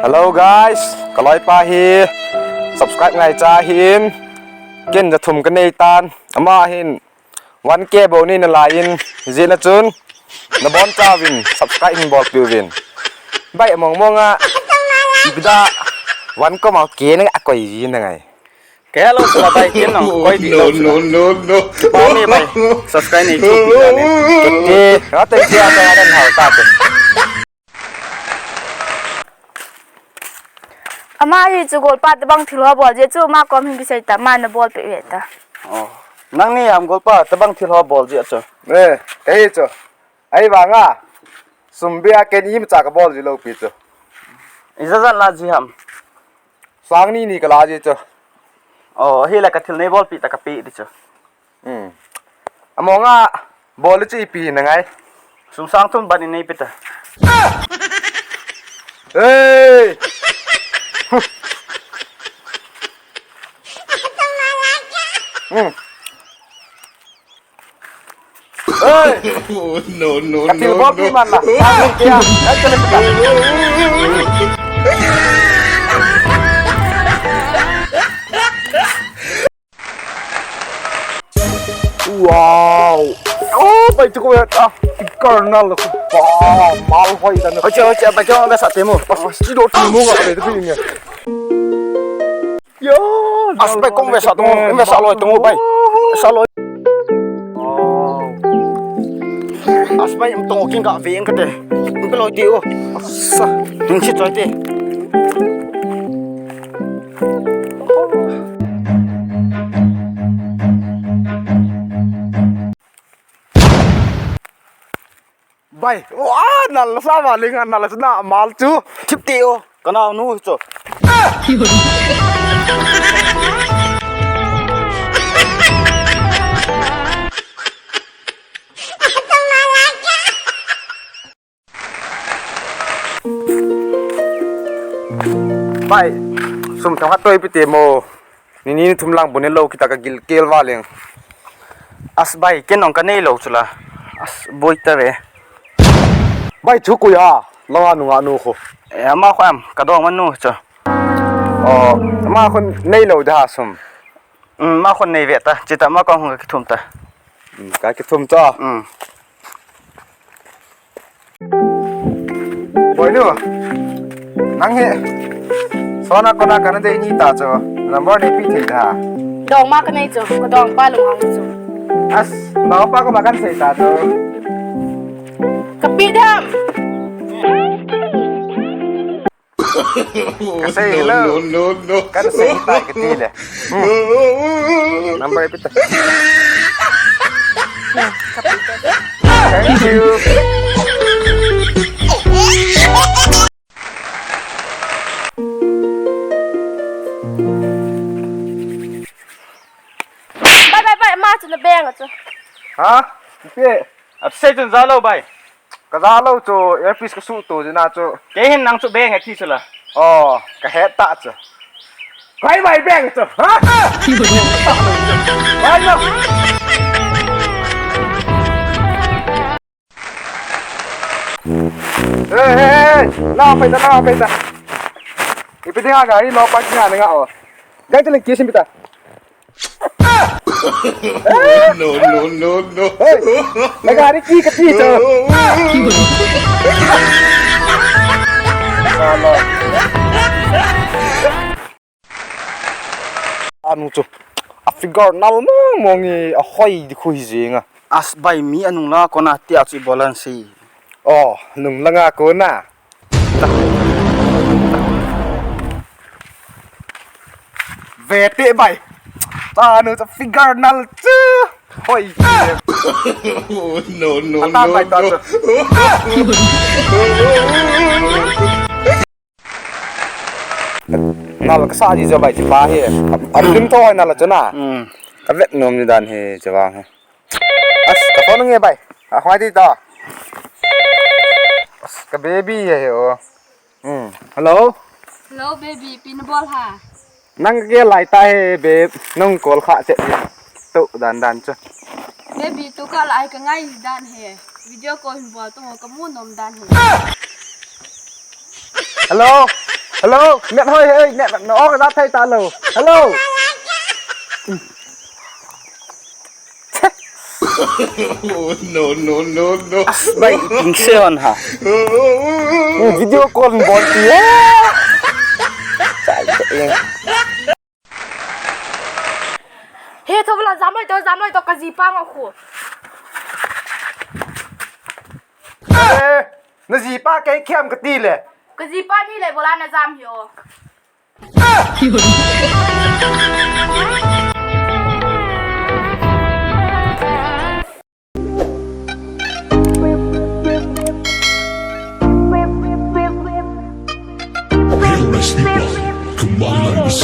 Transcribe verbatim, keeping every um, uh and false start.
Hello guys, kaloipa hi subscribe ngaicha ahin, ken ja thum kanei tan, ama hin one K bou nei nalai in, hijeh chun nabonchauvin subscribe hin bolpeh uvin. Bai, among mong a, ipi dia one K ma K na akoi ji nangai. Kahe lou sala bai, ken nang koi di lou sala. No, no, no, no. Kipa me bai, subscribe nei thupi ta ne. Kete, kate kete ata adan hao tate. Ama hi chu golpa tabang thil ho bol jeh chu ama kom hin kisei ta, ama na bolpeh ve ta. Oh. Nang ni ham golpa tabang thil ho bol jeh chu. Eh, kahi chu. Ahivanga, sum bia ken imacha kabol ji lou pi chu. Ijat jat la ji ham? Sang ni ni kala ji chu. Oh, hile kathil nei bolpeh ta kapeh di chu. Hmm. Among a, bol le chu ipi nangai. Sum sang thum ban in neipe ta. Hey! Hmm. Hey! No, no, no, no. Kathil bol pi man la. Kathil kya? Kathil kya? Wow. Oh, bai tu ko ya ta. Karnal ko ba mal hoi dan. Hoche, hoche, bai ko ba sa temo. Chi do tu mo ga be tu ni. Yo, as bai kong ve sa tung, ve sa loi tung bai. Sa loi. As bai tung king ka ve ang kate. Ang loi ti o. Sa, ning si choi ti. Bai, wa, nal sa ma linga nal sa na mal chu. Thip ti o, kanao nu chu. Bai, sum thong hat toi pi te mo. Ni ni thum lang bu ne lou kita kagil kel va leng. As bai, ken nong kanei lou chula. As boi ta ve. Bai chu kuya, langa nunga nu khu. E, ama khu am, kadong ma nu chu. O, ama khu nei lou da sum. Um, ama khu nei ve ta, chita ama kong khu kakithum ta. Um, kakithum ta. Um. Boinu, nang hi sona kona kana dei ni ta chu, number neipe thei da. Dong ma kanei chu, kadong pa lunghang chu. As, dong pa koma kahin sei ta chu. Kapi dam. Kasei lou. No, no, no, no. Kahin sei tai kati le. Hmm. Number ipi ta. Thank you. Bai, bai, bai, ama chu na beng a chu. Ha? Ipi? Asei chun ja lou bai. Kaja lou chu, earpiece kasuh to jina chu. Kei hin nang chu beng e ti chu la. Oh, kahet ta chu. Kai bai beng chu. Ha? Bai lo. Hey, hey, hey. Lao pai ta, lao pai ta. Ipi dinga gari lo pa dinga nga o. Gang teling kisim pita. No, no, no, no. Hey, lagari ki kati to. Anu chu. A figure nal mong mong e, ahoi di khu hi jeng a. As bai mi anung la kona tia chu ibolan si. Oh, nung langa kona. Ve te bai. Ta nu ta figure nal chu. Hoi. No, no, ata no, bai ta no. Chu. Nal kasa ji jo bai chi pa hi. Am lim to hoi nal chu na. Hmm. Ka vet nom ni dan hi chawang hi. As, ka phone nge bai. A hoi ti ta. As, ka baby hi o. Hmm. Hello? Hello, baby. Ipi nabol ham? Nang kagel lai ta hi, babe. Nang call kha che. Tu dan dan chu. Baby, tu kah lai kangai dan hi. Video call hin bol tung kamu nom dan hi. Hello? Hello, Mian Hoi, hey, Mian, na ong na thei ta lo. Hello. Oh, no, no, no, no. Bai, ping se hon ha. Video call bol ti. Chai, chai. He, thobula, jam loi to, jam loi to, ka jipa nga khu. Eh, na jipa kei khem ka ti le. Ka jipa ni le bola na jam hi o.